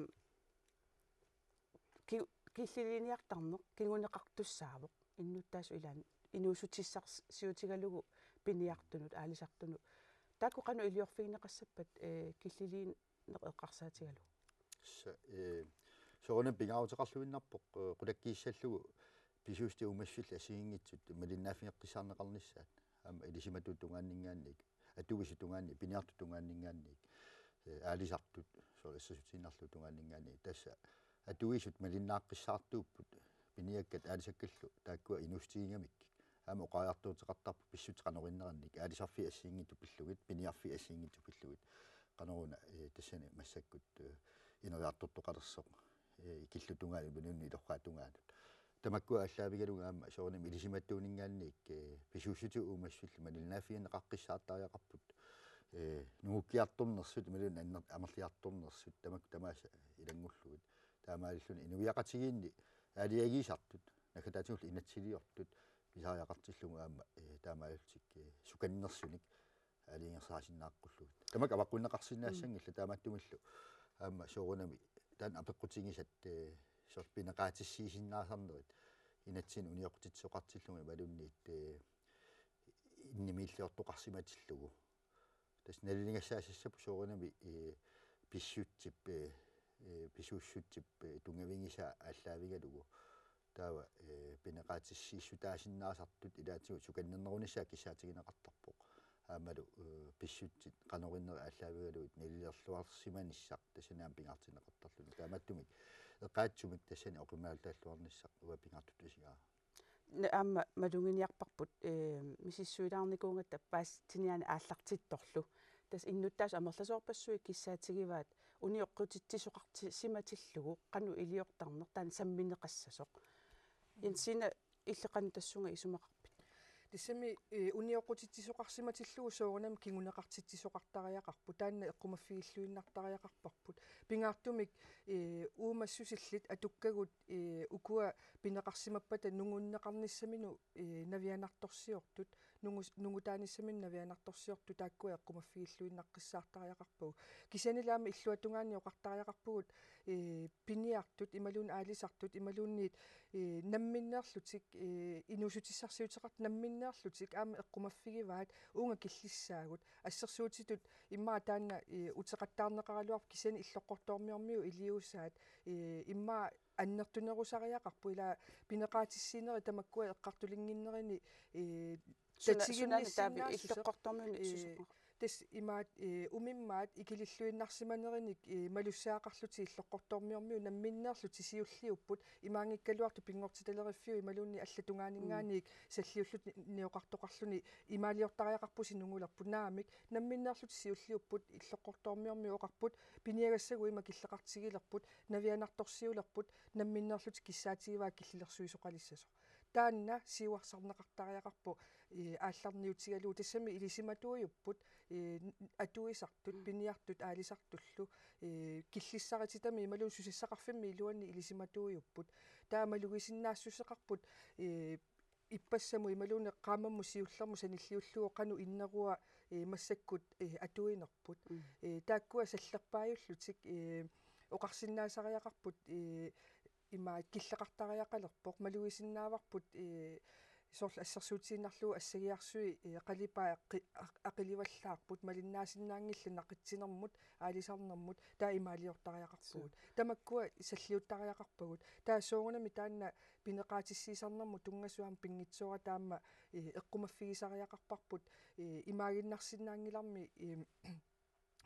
ki-, killiliiniartarneq kinguneqartussaavoq innuttaasut ilaanni inuussutissarsiutigalugu piniartunut, aalisartunut. Taakku qanoq iliorfigineqassappat, eh, killiliineq eqqarsaatigalugu? Tassa, eh, soorunami pingaaruteqarluinnarpoq, eh, qulakkiissallugu pisuussutit uumassusillit assigiinngitsut malinnaaffigeqqissaarneqarnissaat. Aamma ilisimatuut tungaanninngaanniit, atuisut tungaanniit, piniartut tungaanninngaanniit, eh, aalisartut, soorlu assersuutigiinnarlugu tungaanninngaanniit. Tassa atuisut malinnaaqqissaartuupput, piniakkat aalisakkallu taakkua inuussutigigamik. Aamma oqariartuuteqartarpoq pissutsit qanoq innerannik, aalisarfiit assigiinngitsut pillugit, piniarfiit assigiinngitsut pillugit. Qanoruna, eh, tassani massakkut, eh, ineriartortoqalersoq, eh, ikillutungaanut imaluunniit ilorraatungaanut. Tamakkua aallaavigalugu aamma soorunami ilisimatuuningaanniit, eh, pisuussutit uumassusillit malinnaaffigineqaqqissaartariaqarput, eh, nungukkiartornersut imaluunniit anner-, amerliartornersut tamakku tamaasa ilanngullugit. Taamaalilluni inuiaqatigiinni aalajangiisartut, naggataatigut inatsisiliortut, pisariaqartillugu aamma, eh, taamaalillutik, eh, sukannersunik aalajangersaarisinnaaqqullugu. Tamakku avaqqunneqarsinnaassanngillat, mm, taamaattumillu aamma soorunami taanna apeqqutigisat, eh, soorlu pineqaatissiisinnaasarnerit inatsinnut unioqqutitsisoqartillugu imaluunniit, eh, innimiilliortoqarsimatillugu. Tassa naliligassaassapput soorunami, eh, pissutsip, eh, eh, pisuussutsip, eh, tunngavigisaa aallaavigalugu. Taava, eh, pineqaatissiissutaasinnaasartut ilaatigut sukannernerunissaat kissaatigineqartarpoq. Aammalu, eh, pissutsit qanoq innerit aallaavigalugit nalilerluarsimanissaq tassani aamma pingaartinneqartarluni. Taamaattumik eqqaatsumik tassani oqimaataalluarnissaq uanga pingaartuttusigaara. Ne-, aamma maluginiarparput, eh, misissuilaarnikuugatta paasiniaani aallartittorlu. Tassa innuttaasut amerlasoorpassuit kissaatigivaat unioqqutitsisoqarsimatillugu qanoq iliortarneq taanna sammineqassasoq. Jensina, illit qanoq tassunga isumaqarpit? Tassami, eh, unioqqutitsisoqarsimatillugu soorunami kinguneqartitsisoqartariaqarpoq, taanna eqqumaffigilluinnartariaqarparput. Pingaartumik, eh, uumassusillit atukkagut, eh, ukua pineqarsimappata nungunneqarnissaminut, eh, navianartorsiortut, nungu-, nungutaanissaminut navianartorsiortut taakkua eqqumaffigilluinnaqqissaartariaqarpagut. Kisiannili aamma illuatungaani oqartariaqarpugut, eh, piniartut imaluunniit aalisartut imaluunniit, eh, namminneerlutik, eh, inuussutissarsiuteqartut namminneerlutik aamma eqqumaffigivaat uunga killissaagut. Assersuutitut immaqa taanna, eh, uteqattaarneqaraluarpoq kisianni illoqqortoormiormiut iliuusaat, eh, immaqa annertunerusariaqarput, ila pineqaatissiinerit tamakkua eqqartulinnginnerini, eh, suna-, sunaana taavi tatiginnissinnaassuseq, illoqqortoormiunit, eh, susuqu-, tassa imaat, eh, umimmaat ikililluinnarsimanerinik, eh, malussaqarlutik illoqqortoormiormiut namminneerlutik siulliupput, imaanngikkaluartoq pinngortitaleriffiup imaluunniit allat tungaaninngaanniit, mm, salliullutik ni-, nioqartoqarluni imaaliortariaqarpusi nungulerput, naamik, namminneerlutik siulliupput illoqqortoormiormiut oqarput, piniagassagut ima killeqartigilerput, navianartorsiulerput, namminneerlutik kissaatigivaat killilersuisoqalissasoq. Taanna siuarsarneqartariaqarpoq, eh, aallarniutigalugu, tassami ilisimatuujupput, eh, n-, atuisartut, mm, piniartut aalisartullu, eh, killissarititami imaluunniit susassaqarfimmi iluanni ilisimatuujupput. Taava malugisinnaassuseqarput, eh, ippassamut imaluunniit qaammammut siullermut sanilliullugu qanoq innerua, eh, massakkut, eh, atuinerput. Mm. Eh, taakkua sallerpaajullutik, eh, oqarsinnaasariaqarput, eh, ima killeqartariaqalerpoq, malugisinnaavarput, eh, soorlu assersuutigiinnarlugu assagiarsui, eh, qalipaat qi-, aq-, aqilivallaarput, malinnaasinnaanngillat naqitsinermut, aalisarnermut, taava imaaliortariaqarpugut. Suu. Tamakkua salliuttariaqarpagut. Taava soorunami taanna pineqaatissiisarnermut tunngasoq aamma pinngitsooraq taama, eh, eqqumaffigisariaqarparput, eh, imaaginnarsinnaanngilarmi, eh,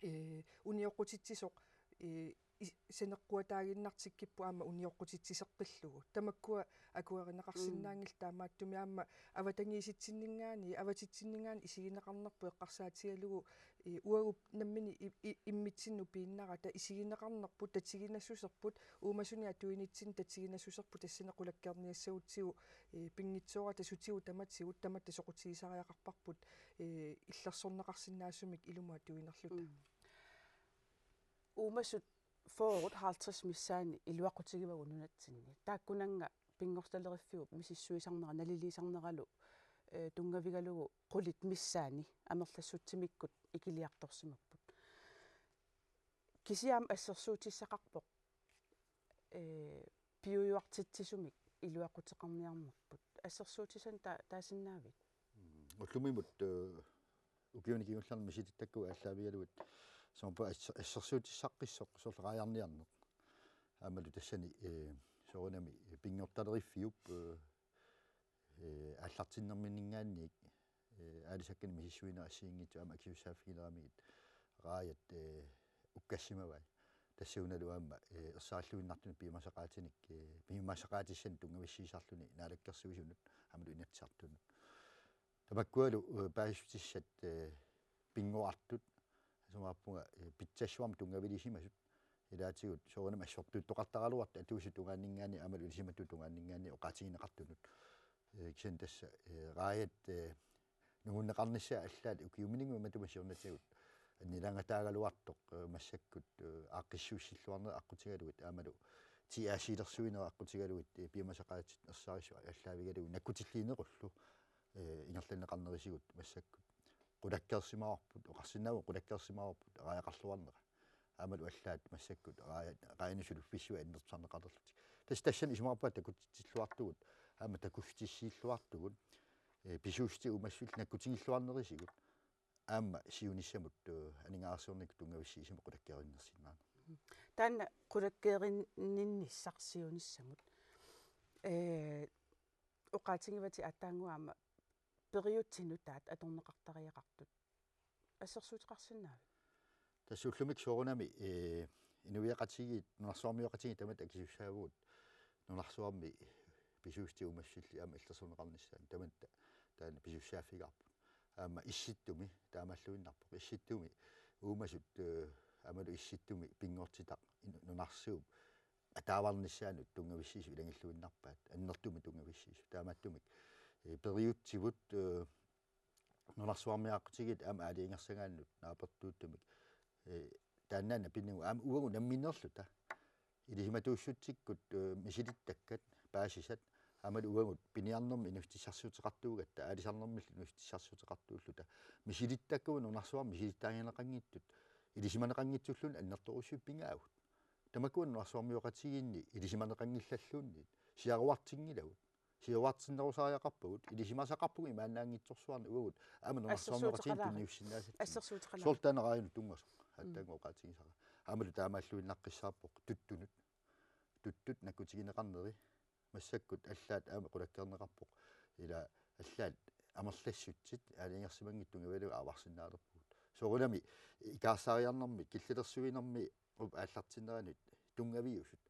eh, unioqqutitsisoq, eh, is-, saneqquataaginnartikkipput aamma unioqqutitsiseqqillugu. Tamakkua akuerineqarsinnaanngillat. Mm. Taamaattumik aamma avatangiisitsinninngaanniit, avatitsinninngaanniit isigineqarnerput eqqarsaatigalugu, eh, uagut nammineq i-, i-, immitsinnut piinnarata isigineqarnerput, tatiginassuserput, uumasunik atuinitsinnik tatiginassuserput tassani qulakkeerniassagutsigu, eh, pinngitsoorata sutigut tamatigut tamatta soqutigisariaqarparput, eh, illersorneqarsinnaasumik ilumut atuinerluta. Mm. Uumasut fyrre halvtreds missaanni iluaqutigivagut nunatsinni. Taakkunannga pinngortitaleriviup misissuisarnera naliliisarneralu, eh, tunngavigalugu qulit missaanni amerlassutsimikkut ikiliartorsimapput. Kisianni assersuutissaqarpoq, eh, piujuartitsisumik iluaquteqarniarnerput. Assersuutissanik ta-, taasinnaavit? Mm, ullumimut, eh, ukiuni kingullerni misilittakkagut aallaavigalugit, soorlu ass-, assersuutissaqqissoq soorlu raajarniarneq. Aammalu tassani, eh, soorunami pinngortitaleriviup, eh, eh, aallartinnerminninngaanniit, eh, aalisakkanik misissuineq assigiinngitsut aamma akisussaaffigineramigit raajat, eh, ukkassimavai. Tassuunalu aamma, eh, ersarilluinnartunik piumasaqaatinik, eh, piumasaqaatissanik tunngavissiisarluni naalakkersuisunut aammalu Inatsisartunut. Tamakkualu, eh, paasissutissat, eh, pinnguartut, isumaqarpunga, eh, pitsassuarmik tunngaviliisimasut, ilaatigut soorunami assortuuttoqartaraluartut atuisut tungaanninngaanniit aammalu ilisimatut tungaanninngaanniit oqaatigineqartunut. Eh, kisianni tassa, eh, raajat, eh, nungunneqarnissaat allaat ukiuminngaanniit matuma siornatigut annilaangataagaluartoq, eh, massakkut, eh, aaqqissuussilluarneq aqqutigalugit aammalu T A C-lersuineq aqqutigalugit, eh, piumasaqaatit ersarissut aallaavigalugu nakkutilliinequllu, eh, ingerlanneqarnerisigut massakkut qulakkeersimavarput, oqarsinnaavugut qulakkeersimavarput raajaqarluarnera. Aammalu allaat massakkut raajat, raajanik suliffissuit annertusarneqalerlutik. Tassa tassani isumaqarpunga takutitsilluartugut, aamma takussutissiilluartugut, eh, pisuussutit uumassusillit nakkutigilluarnerisigut, aamma siunissamut, eh, aningaasarsiornikkut tunngavissiisumik qulakkeerinnissinnaaneq. Taanna qulakkeerinninnissaq siunissamut, eh, oqaatigivatit aatsaannguaq aamma periutsit nutaat atorneqartariaqartut. Assersuuteqarsinnaavit? Tassa ullumikkut soorunami, eh, inuiaqatigiit, nunarsuarmioqatigiit tamatta akisussaavugut, nunarsuarmi pisuussutit uumassusillit aamma illersorneqarnissaannut tamatta taanna pisussaaffigaarput. Aamma Issittumi taamaalluinnarpoq. Issittumi uumasut, eh, aammalu Issittumi pinngortitaq in-, nunarsuup ataavarnissaanut tunngavissiisut ilagilluinnarpaat, annertuumik tunngavissiisut. Taamaattumik, eh, periutsivut, eh, nunarsuarmioqatigiit aamma aalajangersagaannut naapertuuttumik, eh, taannaana pinnagu aamma uagut nammineerluta. Ilisimatuussutsikkut, eh, misilittakkat, paasisat, aammalu uagut piniarnermik inuussutissarsiuteqartuugatta, aalisarnermillu inuussutissarsiuteqartuulluta. Misilittakkagut nunarsuarmi misilittaagineqanngitsut, ilisimaneqanngitsulluunniit annertoorujussuit pigaagut. Tamakkua nunarsuarmioqatigiinni ilisimaneqanngillalluunniit, siaruartinngilagut. Siaruartinnerusariaqarpagut, ilisimasaqarpugut imaannaanngitsorsuarnik uagut aamma nunarsuarmioqatigiinni assersuuteqalaaruk, tunniussinnaasatsinnik. Assersuuteqalaaruk. Soorlu taanna raajannut tunngasoq, mm, aatsaannguaq oqaatigisara. Aammalu taamaalluinnaqqissaarpoq tuttunut. Tuttut nakkutigineqarneri massakkut allaat aamma qulakkeerneqarpoq. Ila allaat amerlassutsit aalajangersimanngitsut tunngavigalugu aavarsinnaalerpugut. Soorunami ikaarsaariarnermi, killilersuinermi, up aallartinneranut tunngaviusut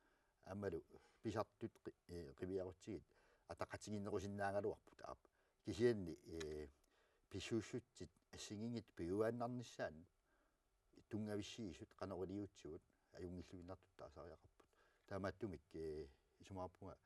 aammalu pisartut qi-, eh, qiviarutsigit ataqatigiinnerusinnaagaluarput aap. Kisianni, eh, pisuussutsit assigiinngitsut piujuaannarnissaannut tunngavissiisut qanoq iliuutsigut ajunngilluinnartut taasariaqarput. Taamaattumik, eh, isumaqarpunga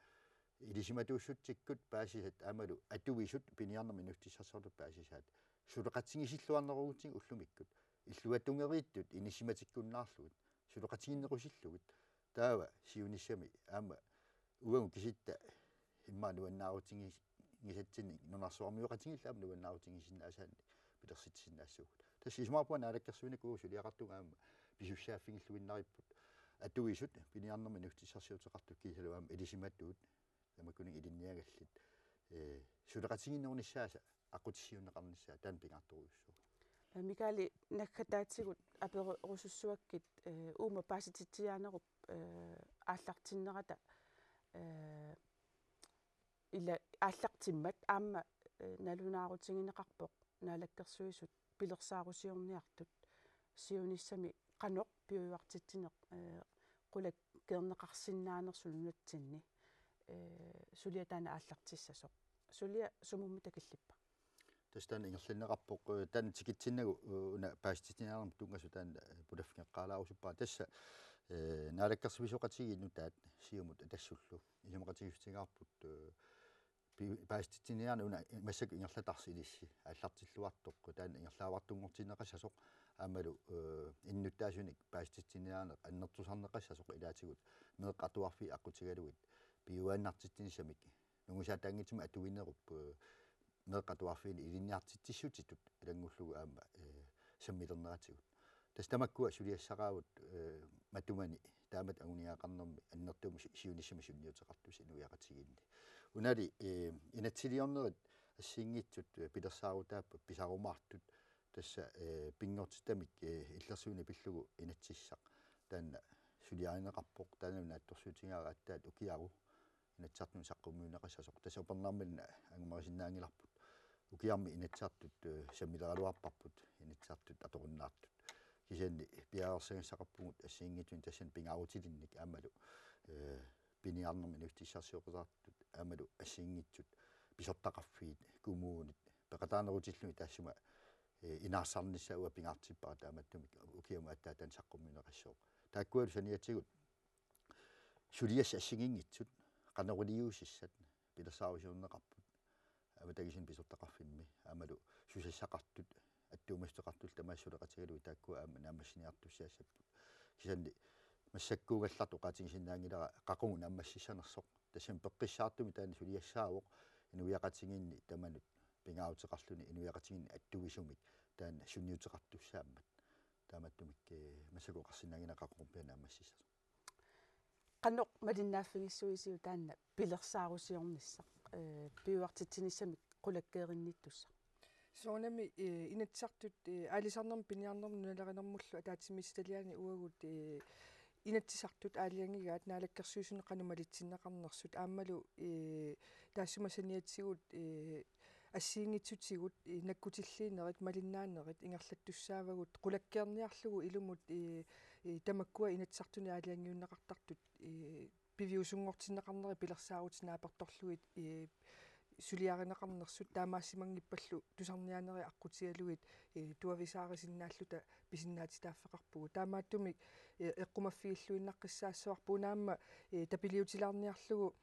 ilisimatuussutsikkut paasisat aammalu atuisut piniarnermik inuussutissarsiortut paasisaat suleqatigiissilluarnerugutsigit ullumikkut. Illuatungeriittut inissisimatikkunnaarlugit, suleqatigiinnerusillugit. Taava siunissami aamma uagut kisitta immaqa nuannaarutiginngisatsinnik nunarsuarmioqatigiillu aamma nuannaarutigisinnaasaanik pilersitsisinnaassuugut. Tassa isumaqarpunga naalakkersuinermik uagut suliaqartunga aamma pisussaaffigiilluinnaripput. Atuisut piniarnermik inuussutissarsiuteqartut kiisalu aamma ilisimatuut tamakkuninnga ilinniagallit, eh, suleqatigiinnerunissaasa aqqutissiuunneqarnissaa taanna pingaartorujussuuvoq. Mikael, naggataatigut aperusussuakkit, eh, uuma paasititsiaanerup, eh, aallartinnerata, eh, ila aallartimmat aamma, eh, nalunaarutigineqarpoq Naalakkersuisut pilersaarusiorniartut siunissami qanoq piujuartitsineq, eh, qulakkeerneqarsinnaanersoq nunatsinni, ee, suliaq taanna aallartissasoq. Suliaq sumummi takillippa? Tassa taanna ingerlanneqarpoq, ee, taanna tikitsinnagu, ee, una paasititsiniarnermut tunngasoq taanna, ee, pulaffigeqqaalaarusuppara. Tassa, ee, naalakkersuisooqatigiit nutaat Siumut Atassullu isumaqatigiissutigaarput, ee, pi-, paasititsiniarneq una massakkut ingerlatarsi ilissi aallartilluartoq, taanna ingerlaavartunngortinneqassasoq aammalu, ee, innuttaasunik paasititsiniarneq annertusarneqassasoq ilaatigut meeqqat atuarfiit aqqutigalugit piujuaannartitsinissamik nungusaataanngitsumik atuinerup, ee, meeqqat atuarfiini ilinniartitsissutitut ilanngullugu aamma, ee, sammilerneratigut. Tassa tamakkua suliassaraavut, ee, matumani taamatut anguniagaqarnermi annertuumik si-, siunissami sunniuteqartussat inuiaqatigiinni. Unali, ee, inatsiliornerit assigiinngitsut, ee, pilersaarutaappat pisarumaartut tassa, ee, pinngortitamik, ee, illersuineq pillugu inatsissaq. Taanna suliarineqarpoq, taanna naatsorsuutigaara aatsaat ukiaru Inatsisartuni saqqummiunneqassasoq. Tassa upernaarminnga angumerisinnaanngilarput. Ukiarmi Inatsisartut, ee, sammileraluarparput, Inatsisartut atorunnaartut. Kisianni piareersagassaqarpugut assigiinngitsunik tassani pingaarutilinnik aammalu, ee, piniarnermik inuussutissarsioqataartut aammalu assigiinngitsut pisortaqarfiit, kommunit peqataanerutillugit taassuma, ee, inaarsarnissaa uanga pingaartippara, taamaattumik ukiamut aatsaat taanna saqqummiunneqassooq. Taakkualu saniatigut suliassat assigiinngitsut qanoq iliuusissat pilersaarusiorneqarput avatangiisinut pisortaqarfimmi aammalu susassaqartut attuumassuteqartullu tamaasa suleqatigalugit taakkua aamma naammassiniartussaassaput. Kisianni massakkuugallartoq oqaatigisinnaanngilara qaqugu naammassissanersoq. Tassami peqqissaartumik taanna suliassaavoq inuiaqatigiinni tamanut pingaaruteqarluni inuiaqatigiinni attuisumik taanna sunniuteqartussaammat. Taamaattumik, ee, massakkut oqarsinnaanngilara qaqugu pia naammassissasoq. Qanoq malinnaaffigissuisiuk taanna pilersaarusiornissaq, ee, piujuartitsinissamik qulakkeerinnittussaq? Soorunami, ee, Inatsisartut, ee, aalisarnermut piniarnermut nunalerinermullu ataatsimiititaliani uagut, ee, Inatsisartut aalajangigaat Naalakkersuisuni qanoq malitsinneqarnersut aammalu, ee, taassuma saniatigut, ee, assigiinngitsutigut, ee, nakkutilliinerit, malinnaanerit ingerlattussaavagut qulakkeerniarlugu ilumut, ee, ee, tamakkua Inatsisartuni aalajangiunneqartartut, ee, piviusunngortinneqarneri pilersaarutit naapertorlugit, ee, suliarineqarnersut taamaasimanngippallu tusarniaanerit aqqutigalugit, ee, tuavisaarisinnaalluta pisinnaatitaaffeqarpugut. Taamaattumik, ee, eqqumaffigilluinnaqqissaassavarput una aamma, ee, tapiliutilaarniarlugu,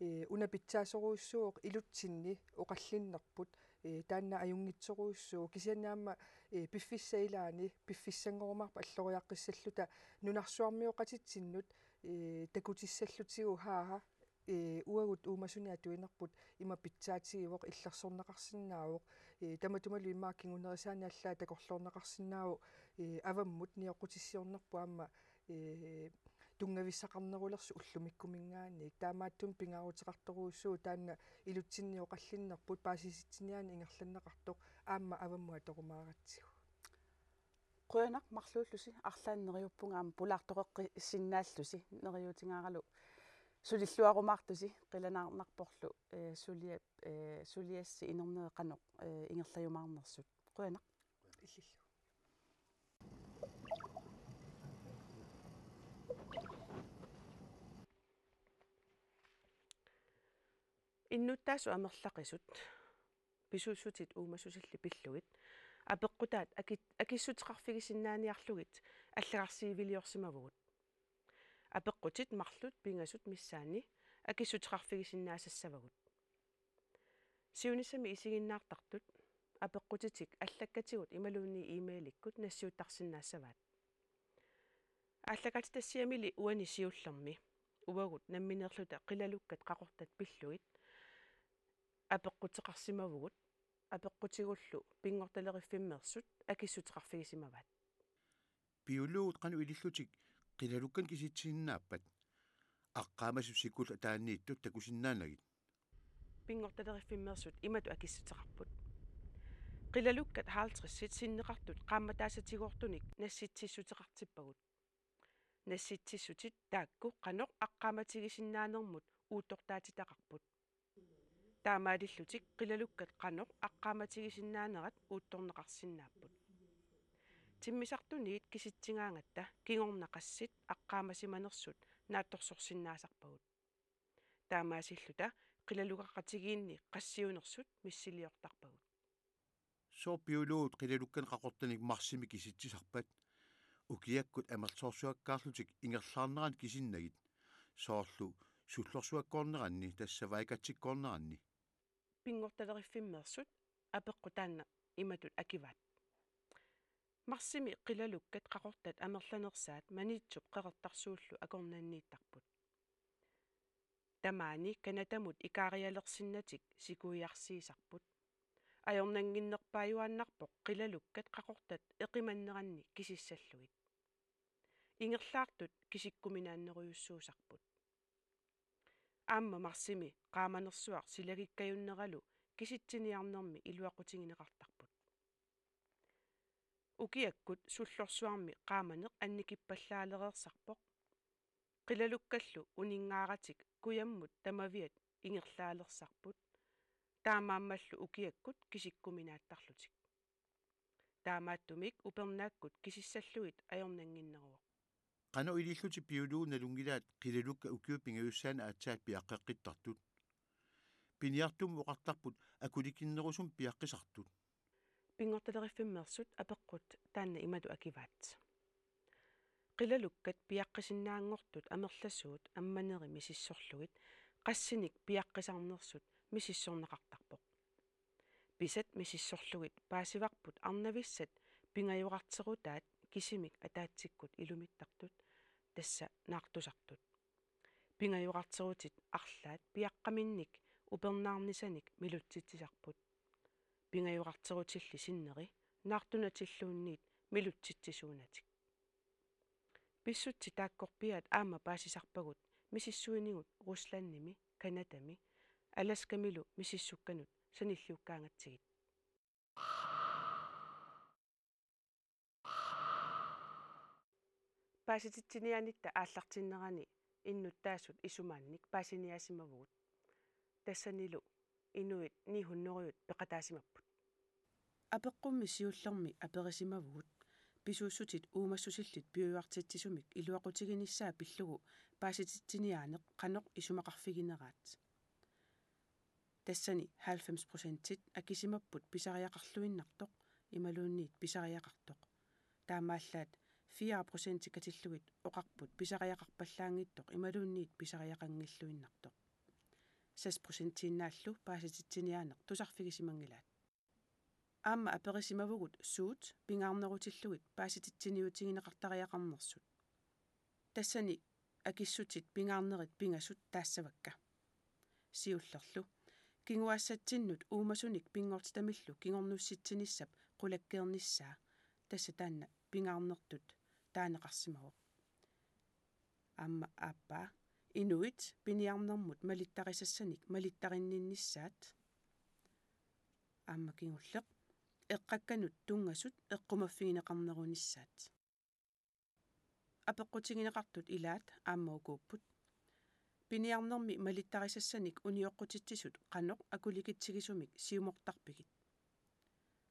ee, una pitsaasorujussuuvoq ilutsinni oqallinnerput, ee, taanna ajunngitsorujussuuvoq kisianni aamma, ee, piffissap ilaani piffissanngorumaarpat alloriaqqissalluta nunarsuarmioqatitsinnut, ee, takutissallutigu haaha, ee, uagut uumasuni atuinerput ima pitsaatigivoq illersorneqarsinnaavoq, ee, tamatumalu immaqa kingunerisaanik allaat takorloorneqarsinnaavoq, ee, avammut nioqqutissiornerput aamma, ee, tunngavissaqarnerulersoq ullumikkuminngaanniit. Taamaattumik pingaaruteqartorujussuuvoq taanna ilutsinni oqallinnerput paasisitsiniaaneq ingerlanneqartoq aamma avammut atorumaaratsigu. Qujanaq marluullusi, arlaannik neriuppunga aamma pulaartoqeqqissinnaallusi, neriuutigaaralu sulilluarumaartusi, qilanaarnarporlu, ee, suliap, ee, suliassi inorneri qanoq, ee, ingerlajumaarnersut. Qujanaq. Illillu. Innuttaasut amerlaqisut pisuussutit uumassusillit pillugit apeqqutaat aki-, akissuteqarfigisinnaaniarlugit allagarsiiviliorsimavugut. Apeqqutit marluk pingasut missaanni akissuteqarfigisinnaassassavagut. Siunissami isiginnaartartut apeqqutitik allakkatigut imaluunniit e-mailikkut nassiuttarsinnaassavaat. Aallakaatitassiamili uani siullermi uagut nammineerluta qilalukkat qaqortat pillugit apeqquteqarsimavugut, apeqqutigullu pinngortaleriffimmeersut akissuteqarfigisimavaat. Piuluugut qanoq ilillutik qilalukkanik kisitsisinnaappat? Aqqaamasut sikullit ataaniittut takusinnaanagit. Pinngortaleriffimmeersut imatut akissuteqarput. Qilalukkat halvtredsit sinneqartut qaammataassatigoortunik nassitsissuteqartippagut. Nassitsissutit taakku qanoq aqqaamatigisinnaanermut uuttortaatitaqarput. Taamaalillutik qilalukkat qanoq aqqaamatigisinnaaneraat uuttorneqarsinnaapput. T Timmisartuniit kisitsigaangatta kingorna qassit aqqaamasimanersut naatsorsorsinnaasarpagut. Taamaasilluta qilalugaqatigiinni qassiunersut missiliortarpagut. Sooq piullugut qilalukkanik qaqortanik marsimi kisitsisarpat? Ukiakkut amerlasoorsuakkaarlutik ingerlaarneranni kisinnagit, soorlu sullorsuakkoorneranni, tassa vejrgårdsikkoorneranni. Pinngortitaleriffimmeersut apeqqut taanna imatut akivaat: Marsimi qilalukkat qaqortat amerlanersaat Maniitsup Qeqertarsuullu akornanniittarput. Tamaani Canadamut ikaarialersinnatik sikuiarsiisarput. Ajornannginnerpaajuaannarpoq qilalukkat qaqortat eqimanneranni kisissallugit. Ingerlaartut kisikkuminaannerujussuusarput. Aamma marsimi qaamanersuaq silagikkajunnerannilu kisitsiniarnermi iluaqutigineqartarput. Ukiakkut sullorsuarmi qaamaneq annikippallaalereersarpoq. Qilalukkallu uninngaaratik kujammut tamaviat ingerlaalersarput. Taamaammallu ukiakkut kisikkuminaattarlutik. Taamaattumik upernaakkut kisissallugit ajornannginneruvoq. Qanoq ilillutik piullugut nalunngilaat qilalukkat ukiut pingajussaanni aatsaat piaqqeqqittartut? Piniartummut oqartarput akulikinnerusumik piaqqisartut. Pinngortitaleriffimmeersut apeqqut taanna imatut akivaat: Qilalukkat piaqqisinnaanngortut amerlasuut ammaneri misissorlugit qassinik piaqqisarnersut misissorneqartarpoq. Pisat misissorlugit paasivarput arnavissat pingajorarterutaat kisimik ataatsikkut ilumittartut, tassa naartusartut. Pingajorarterutit arlaat piaqqaminnik upernaarnisanik milutsitsisarput. Pingajorarterutilli sinneri naartunatilluunniit milutsitsisuunatik. Pissutsit taakkorpiaat aamma paasisarpagut misissuinigut Ruslandimi, Canadami, Alaskamilu misissukkanut sanilliukkaangatsigit. Paasititsiniaanitta aallartinnerani innuttaasut isumaannik paasiniaasimavugut. Tassanilu inuit ni hundrede peqataasimapput. Apeqqummi siullermi aperisimavugut pisuussutit uumassusillit piujuartitsisumik iluaqutiginissaa pillugu paasititsiniaaneq qanoq isumaqarfigineraat. Tassani halvfems procentit akisimapput pisariaqarluinnartoq imaluunniit pisariaqartoq. Taamaallaat fire procenti katillugit oqarput pisariaqarpallaanngitsoq imaluunniit pisariaqanngilluinnartoq. Seks procentiinnaallu paasititsiniaaneq tusarfigisimanngilaat. Aamma aperisimavugut suut pingaarnerutillugit paasititsiniutigineqartariaqarnersut. Tassani akissutit pingaarnerit pingasut taassavakka. Siullerlu: Kinguaassatsinnut uumasunik pinngortitamillu kingornussitsinissap qulakkeernissaa, tassa taanna pingaarnertut taaneqarsimavoq. Aamma aappaa: Inuit piniarnermut malittarisassanik malittarinninnissaat. Aamma kingulleq: Eqqakkanut tunngasut eqqumaffigineqarnerunissaat. Apeqqutigineqartut ilaat aamma ukuupput: Piniarnermi malittarisassanik unioqqutitsisut qanoq akulikitsigisumik siumortarpigit?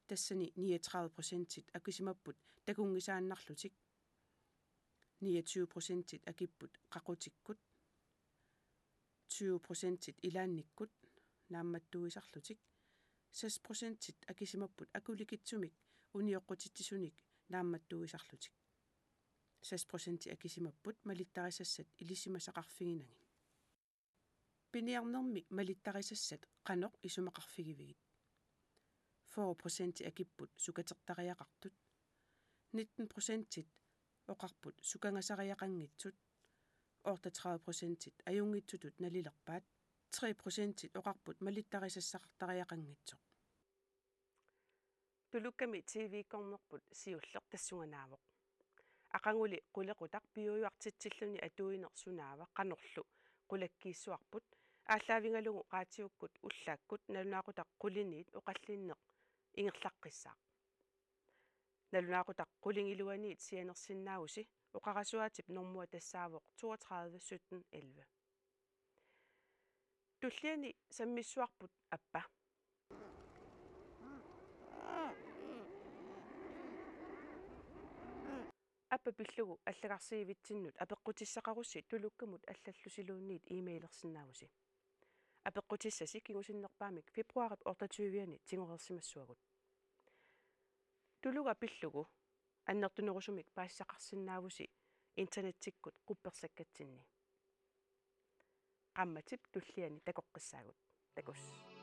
Tassani niogtredive procentit akisimapput takunngisaannarlutik. Niogtyve procentit akipput qaqutikkut. Tyve procentit ilaannikkut naammattuisarlutik. Seks procentit akisimapput akulikitsumik unioqqutitsisunik naammattuisarlutik. Seks procentit akisimapput malittarisassat ilisimasaqarfiginagit. Piniarnermi malittarisassat qanoq isumaqarfigivigit? Fyrre procentit akipput sukatertariaqartut. Nitten procentit oqarput sukangasariaqanngitsut. Otteogtredive procentit ajunngitsutut nalilerpaat. Tre procentit oqarput malittarisassaqartariaqanngitsoq. Tulukkami T V-kkornerput siulleq tassunga naavoq. Aqaguli qulequtaq piujuartitsilluni atuineq sunaava qanorlu qulakkiissuarput aallaavigalugu raatiukkut ullaakkut nalunaaqutaq quliniit oqallinneq ingerlaqqissaaq. Nalunaaqutaq qulingiluaniit sianersinnaavusi, oqarasuaatip normua tassaavoq toogtredive sytten elleve. Tulliani sammissuarput appa. Aappa pillugu allagarsiivitsinnut apeqqutissaqarussi tulukkamut allallusiluunniit e-mailersinnaavusi. Apeqqutissasi kingusinnerpaamik februaarip otteogtyve-ani tigoreersimassuagut. Tuluga pillugu annertunerusumik paasisaqarsinnaavusi internettikkut quppersakkatsinni. Qaammatip tulliani takoqqissaagut. Takuss.